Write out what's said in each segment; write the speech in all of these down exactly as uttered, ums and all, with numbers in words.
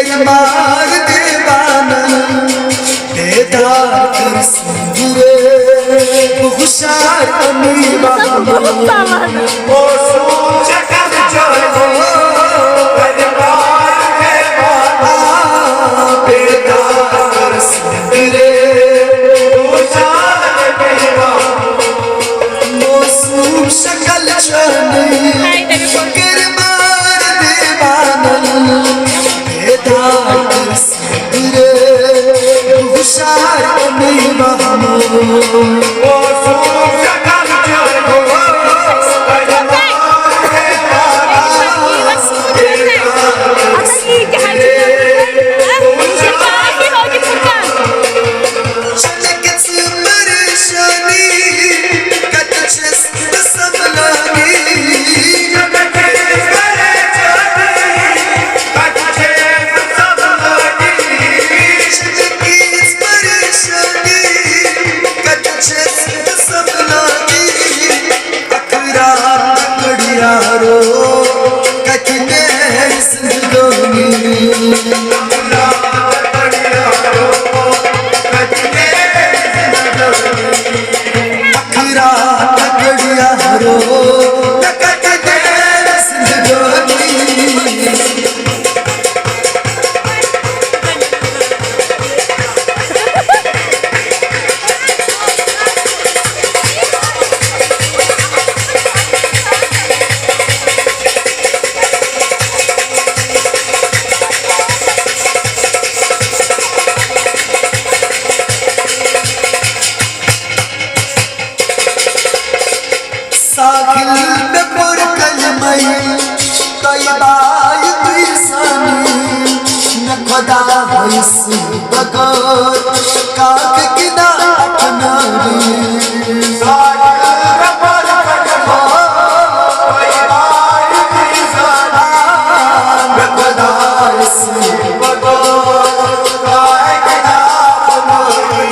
بیمار دیوانن بیدار کر سندرے، ہوشیار امی بہمن۔ او سوچ کر جانو، بیمار دیوانن بیدار کر سندرے، ہوشیار امی بہمن۔ موسم شکل چنئی، ہاے، تیرے کو۔ کربار دیوانن بیدار کر سندرے، ہوشیار امی بہمن۔ موسم شکل چنئی، کربار دیوانن بیدار کر سندرے، ہوشیار امی بہمن۔ چھنہٕ کِژھ پریشٲنی، کتہِ چھَس بہٕ سنبھالٲنی؟ چھنہٕ کِژھ پریشٲنی، کتہِ چھَس بہٕ سنبھالٲنی؟ اکھ رات کڑ یارو، کتہِ نیرِ زندگٲنی۔ ساحل مےٚ پوٚر کلمَے طیبہ یہِ تُہۍ زانِو، نہ خۄدایہِ سٕنٛدِ بغٲر کاکہٕ کِنا اپنٲوِو۔ ساحل مےٚ پوٚر کلمَے طیبہ یہِ تُہۍ زانِو، نہ خۄدایہِ سٕنٛدِ بغٲر کاکہٕ کِنا اپنٲوِو۔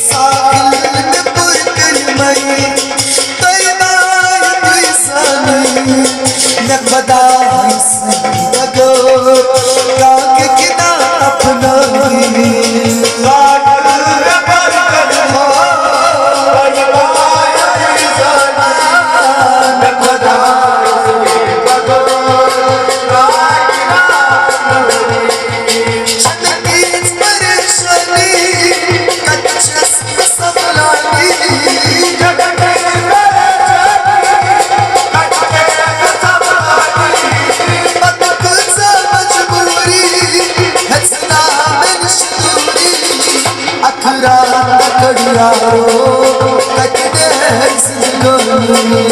ساحل مےٚ پوٚر کلمَے طیبہ یہِ تُہۍ زانِو، نہ خۄدایہِ سٕنٛدِ بغٲر کاکہٕ کِنا اپنٲوِو۔ ساحل مےٚ پوٚر کلمَے طیبہ یہِ تُہۍ زانِو، نہ خۄدایہِ سٕنٛدِ بغٲر کاکہٕ کِنا اپنٲوِو۔ چھنہٕ کِژھ پریشٲنی، کتہِ چھَس بہٕ سنبھالٲنی؟ پتہٕ کۭژاہ مجبوٗری، ہیٚژٕنا مےٚ نِش دوٗری۔ اکھ رات کڑ یارو، کتہِ نیرِ زندگٲنی۔